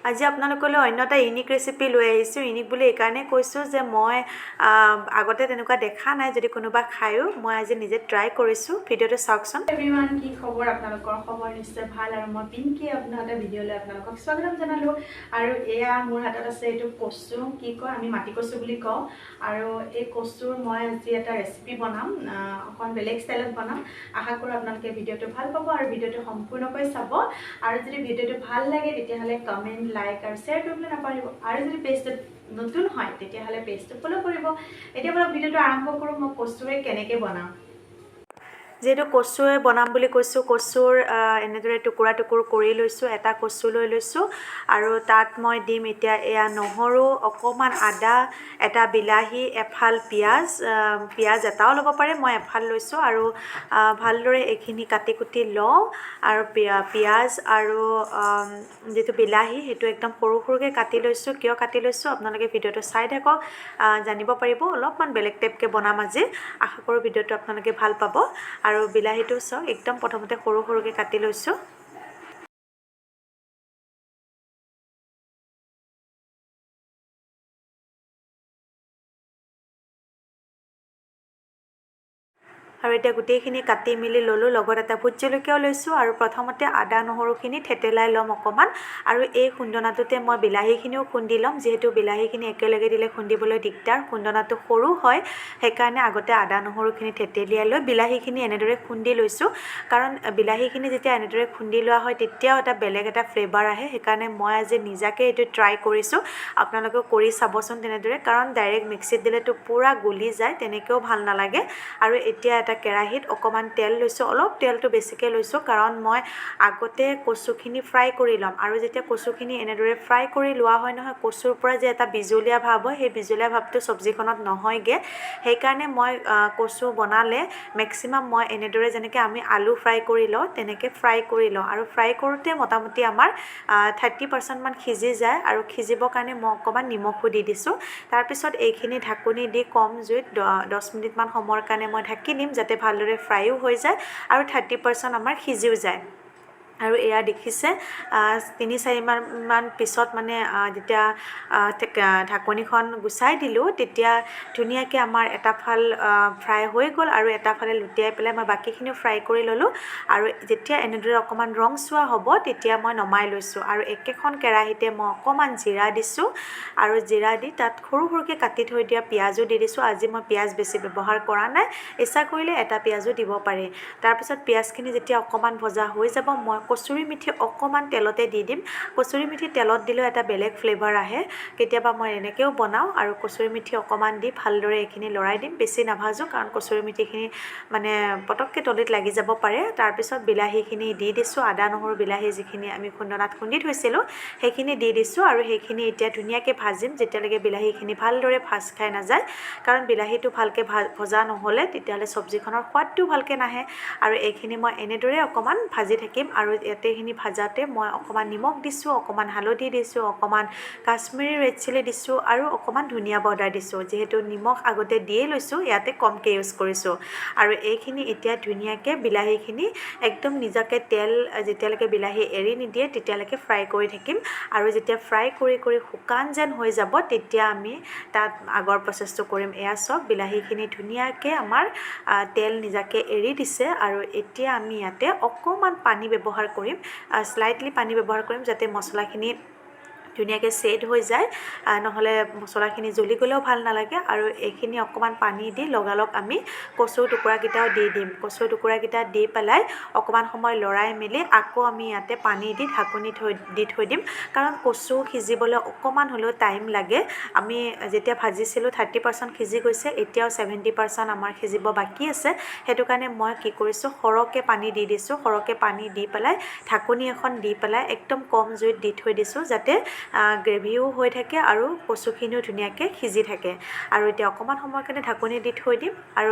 আজি আপোনালোকলৈ অন্য এটা ইউনিক ৰেচিপি লৈ আহিছোঁ। ইউনিক বুলি এইকাৰণে কৈছোঁ যে মই আগতে তেনেকুৱা দেখা নাই। যদি কোনোবা খায়ো, মই আজি নিজে ট্ৰাই কৰিছোঁ। ভিডিঅ'টো চাওকচোন। এভৰিৱান, কি খবৰ আপোনালোকৰ? খবৰ নিশ্চয় ভাল। আৰু মই পিংকি, আপোনাৰ এটা ভিডিঅ'লৈ আপোনালোকক স্বাগতম জনালোঁ। আৰু এয়া মোৰ হাতত আছে এইটো কচু, কি কয়, আমি মাটি কচু বুলি কওঁ। আৰু এই কচুৰ মই আজি এটা ৰেচিপি বনাম, অকণ বেলেগ ষ্টাইলত বনাম। আশা কৰোঁ আপোনালোকে ভিডিঅ'টো ভাল পাব আৰু ভিডিঅ'টো সম্পূৰ্ণকৈ চাব। আৰু যদি ভিডিঅ'টো ভাল লাগে, তেতিয়াহ'লে কমেণ্ট, লাইক আৰু শ্বেয়াৰ কৰিবলৈ নাপাহৰিব। আৰু যদি পেজটোত নতুন হয়, তেতিয়াহ'লে পেজটো ফ'ল' কৰিব। এতিয়া বলক, ভিডিঅ'টো আৰম্ভ কৰোঁ, মই কচুৰে কেনেকৈ বনাওঁ। যিহেতু কচুৱে বনাম বুলি কৈছোঁ, কচুৰ এনেদৰে টুকুৰা টুকুৰ কৰি লৈছোঁ। এটা কচু লৈ লৈছোঁ আৰু তাত মই দিম এতিয়া এয়া নহৰু অকণমান, আদা, এটা বিলাহী, এফাল পিঁয়াজ। পিঁয়াজ এটাও ল'ব পাৰে, মই এফাল লৈছোঁ। আৰু ভালদৰে এইখিনি কাটি কুটি লওঁ। আৰু পিঁয়াজ আৰু যিটো বিলাহী, সেইটো একদম সৰু সৰুকৈ কাটি লৈছোঁ। কিয় কাটি লৈছোঁ, আপোনালোকে ভিডিঅ'টো চাই থাকক, জানিব পাৰিব। অলপমান বেলেগ টাইপকৈ বনাম আজি। আশা কৰোঁ ভিডিঅ'টো আপোনালোকে ভাল পাব। আৰু বিলাহীটো চাওক, একদম প্ৰথমতে সৰু সৰুকৈ কাটি লৈছোঁ। আৰু এতিয়া গোটেইখিনি কাটি মেলি ল'লোঁ, লগত এটা ভোট জলকীয়াও লৈছোঁ। আৰু প্ৰথমতে আদা নহৰুখিনি থেতেলাই ল'ম অকণমান। আৰু এই খুন্দনাটোতে মই বিলাহীখিনিও খুন্দি ল'ম। যিহেতু বিলাহীখিনি একেলগে দিলে খুন্দিবলৈ দিগদাৰ, খুন্দনাটো সৰু হয়, সেইকাৰণে আগতে আদা নহৰুখিনি থেতেলিয়াই লৈ বিলাহীখিনি এনেদৰে খুন্দি লৈছোঁ। কাৰণ বিলাহীখিনি যেতিয়া এনেদৰে খুন্দি লোৱা হয়, তেতিয়াও এটা বেলেগ এটা ফ্লেভাৰ আহে। সেইকাৰণে মই আজি নিজাকৈ এইটো ট্ৰাই কৰিছোঁ। আপোনালোকেও কৰি চাবচোন তেনেদৰে। কাৰণ ডাইৰেক্ট মিক্সিত দিলেতো পূৰা গলি যায়, তেনেকৈও ভাল নালাগে। আৰু এতিয়া এটা কেৰাহীত অকণমান তেল লৈছোঁ। অলপ তেলটো বেছিকৈ লৈছোঁ, কাৰণ মই আগতে কচুখিনি ফ্ৰাই কৰি ল'ম। আৰু যেতিয়া কচুখিনি এনেদৰে ফ্ৰাই কৰি লোৱা হয় নহয়, কচুৰ পৰা যে এটা বিজলীয়া ভাৱ হয়, সেই বিজলীয়া ভাৱটো চব্জিখনত নহয়গৈ। সেইকাৰণে মই কচু বনালে মেক্সিমাম মই এনেদৰে, যেনেকৈ আমি আলু ফ্ৰাই কৰি লওঁ, তেনেকৈ ফ্ৰাই কৰি লওঁ। আৰু ফ্ৰাই কৰোঁতে মোটামুটি আমাৰ 30%মান সিজি যায়। আৰু সিজিবৰ কাৰণে মই অকণমান নিমখো দি দিছোঁ। তাৰপিছত এইখিনি ঢাকনি দি কম জুইত 10 মিনিটমান সময়ৰ কাৰণে মই ঢাকি দিম, যাতে ভালদৰে ফ্ৰাইও হৈ যায় আৰু 30% আমাৰ সিজিও যায়। আৰু এয়া দেখিছে, 3-4 মান পিছত মানে যেতিয়া ঢাকনিখন গুচাই দিলোঁ, তেতিয়া ধুনীয়াকৈ আমাৰ এটা ফাল ফ্ৰাই হৈ গ'ল। আৰু এটা ফালে লুটিয়াই পেলাই মই বাকীখিনিও ফ্ৰাই কৰি ল'লোঁ। আৰু যেতিয়া এনেদৰে অকণমান ৰংচোৱা হ'ব, তেতিয়া মই নমাই লৈছোঁ। আৰু একেখন কেৰাহীতে মই অকণমান জিৰা দিছোঁ। আৰু জিৰা দি তাত সৰু সৰুকৈ কাটি থৈ দিয়া পিঁয়াজো দি দিছোঁ। আজি মই পিঁয়াজ বেছি ব্যৱহাৰ কৰা নাই, ইচ্ছা কৰিলে এটা পিঁয়াজো দিব পাৰে। তাৰপিছত পিঁয়াজখিনি যেতিয়া অকণমান ভজা হৈ যাব, মই কচুৰি মেথি অকণমান তেলতে দি দিম। কচুৰি মেথি তেলত দিলেও এটা বেলেগ ফ্লেভাৰ আহে। কেতিয়াবা মই এনেকৈও বনাওঁ। আৰু কচুৰি মেথি অকণমান দি ভালদৰে এইখিনি লৰাই দিম। বেছি নাভাজোঁ, কাৰণ কচুৰি মেথিখিনি মানে পটককৈ তলিত লাগি যাব পাৰে। তাৰপিছত বিলাহীখিনি দি দিছোঁ। আদা, নহৰু, বিলাহী যিখিনি আমি খুন্দনাত খুন্দি থৈছিলোঁ, সেইখিনি দি দিছোঁ। আৰু সেইখিনি এতিয়া ধুনীয়াকৈ ভাজিম, যেতিয়ালৈকে বিলাহীখিনি ভালদৰে ভাজ খাই নাযায়। কাৰণ বিলাহীটো ভালকৈ ভজা নহ'লে তেতিয়াহ'লে চব্জিখনৰ সোৱাদটোও ভালকৈ নাহে। আৰু এইখিনি মই এনেদৰে অকণমান ভাজি থাকিম। আৰু ইয়াতে এইখিনি ভাজাতে মই অকণমান নিমখ দিছোঁ, অকণমান হালধি দিছোঁ, অকণমান কাশ্মীৰী ৰেড চিলি দিছোঁ আৰু অকণমান ধনিয়া পাউডাৰ দিছোঁ। যিহেতু নিমখ আগতে দিয়ে লৈছোঁ, ইয়াতে কমকৈ ইউজ কৰিছোঁ। আৰু এইখিনি এতিয়া ধুনীয়াকৈ বিলাহীখিনি একদম নিজাকৈ তেল যেতিয়ালৈকে বিলাহী এৰি নিদিয়ে, তেতিয়ালৈকে ফ্ৰাই কৰি থাকিম। আৰু যেতিয়া ফ্ৰাই কৰি কৰি শুকান যেন হৈ যাব, তেতিয়া আমি তাত আগৰ প্ৰচেছটো কৰিম। এয়া চাওক, বিলাহীখিনি ধুনীয়াকৈ আমাৰ তেল নিজাকৈ এৰি দিছে। আৰু এতিয়া আমি ইয়াতে অকণমান পানী ব্যৱহাৰ কৰিম, শ্লাইটলি পানী ব্যৱহাৰ কৰিম, যাতে মছলাখিনি ধুনীয়াকৈ ছেট হৈ যায়। নহ'লে মছলাখিনি জ্বলি গ'লেও ভাল নালাগে। আৰু এইখিনি অকণমান পানী দি লগালগ আমি কচুৰ টুকুৰাকেইটাও দি দিম। কচুৰ টুকুৰাকেইটা দি পেলাই অকণমান সময় লৰাই মেলি আকৌ আমি ইয়াতে পানী দি ঢাকনি থৈ দিম। কাৰণ কচু সিজিবলৈ অকণমান হ'লেও টাইম লাগে। আমি যেতিয়া ভাজিছিলোঁ, 30% সিজি গৈছে, এতিয়াও 70% আমাৰ সিজিব বাকী আছে। সেইটো কাৰণে মই কি কৰিছোঁ, সৰহকৈ পানী দি দিছোঁ। সৰহকৈ পানী দি পেলাই ঢাকনি এখন দি পেলাই একদম কম জুইত দি থৈ দিছোঁ, যাতে গ্ৰেভিও হৈ থাকে আৰু কচুখিনিও ধুনীয়াকৈ সিজি থাকে। আৰু এতিয়া অকণমান সময়ৰ কাৰণে ঢাকনি দি থৈ দিম। আৰু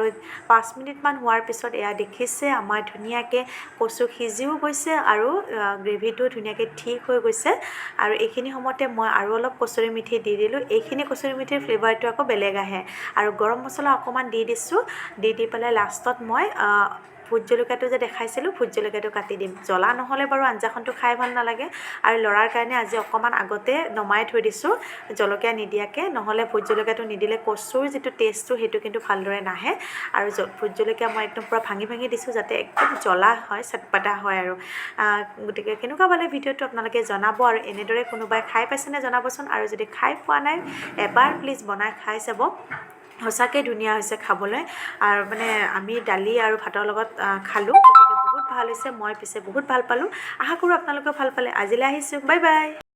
5 মিনিটমান হোৱাৰ পিছত এয়া দেখিছে, আমাৰ ধুনীয়াকৈ কচু সিজিও গৈছে আৰু গ্ৰেভিটোও ধুনীয়াকৈ ঠিক হৈ গৈছে। আৰু এইখিনি সময়তে মই আৰু অলপ কচুৰি মেথি দি দিলোঁ। এইখিনি কচুৰি মেথিৰ ফ্লেভাৰটো আকৌ বেলেগ আহে। আৰু গৰম মছলা অকণমান দি দিছোঁ। দি দি পেলাই লাষ্টত মই ভোট ভোট জলকীয়াটো যে দেখাইছিলোঁ, ভোট জলকীয়াটো কাটি দিম। জ্বলা নহ'লে বাৰু আঞ্জাখনটো খাই ভাল নালাগে। আৰু ল'ৰাৰ কাৰণে আজি অকণমান আগতে নমাই থৈ দিছোঁ জলকীয়া নিদিয়াকৈ, নহ'লে ভোট জলকীয়াটো নিদিলে কচুৰ যিটো টেষ্টটো সেইটো কিন্তু ভালদৰে নাহে। আৰু ভোট জলকীয়া মই একদম পূৰা ভাঙি ভাঙি দিছোঁ, যাতে একদম জ্বলা হয়, চটপটা হয়। আৰু গতিকে কেনেকুৱা পালে ভিডিঅ'টো আপোনালোকে জনাব, আৰু এনেদৰে কোনোবাই খাই পাইছেনে জনাবচোন। আৰু যদি খাই পোৱা নাই, এবাৰ প্লিজ বনাই খাই চাব, সঁচাকৈ ধুনীয়া হৈছে খাবলৈ। আৰু মানে আমি দালি আৰু ভাতৰ লগত খালোঁ, গতিকে বহুত ভাল হৈছে। মই পিছে বহুত ভাল পালোঁ, আশা কৰোঁ আপোনালোকেও ভাল পালে। আজিলৈ আহিছোঁ, বাই বাই।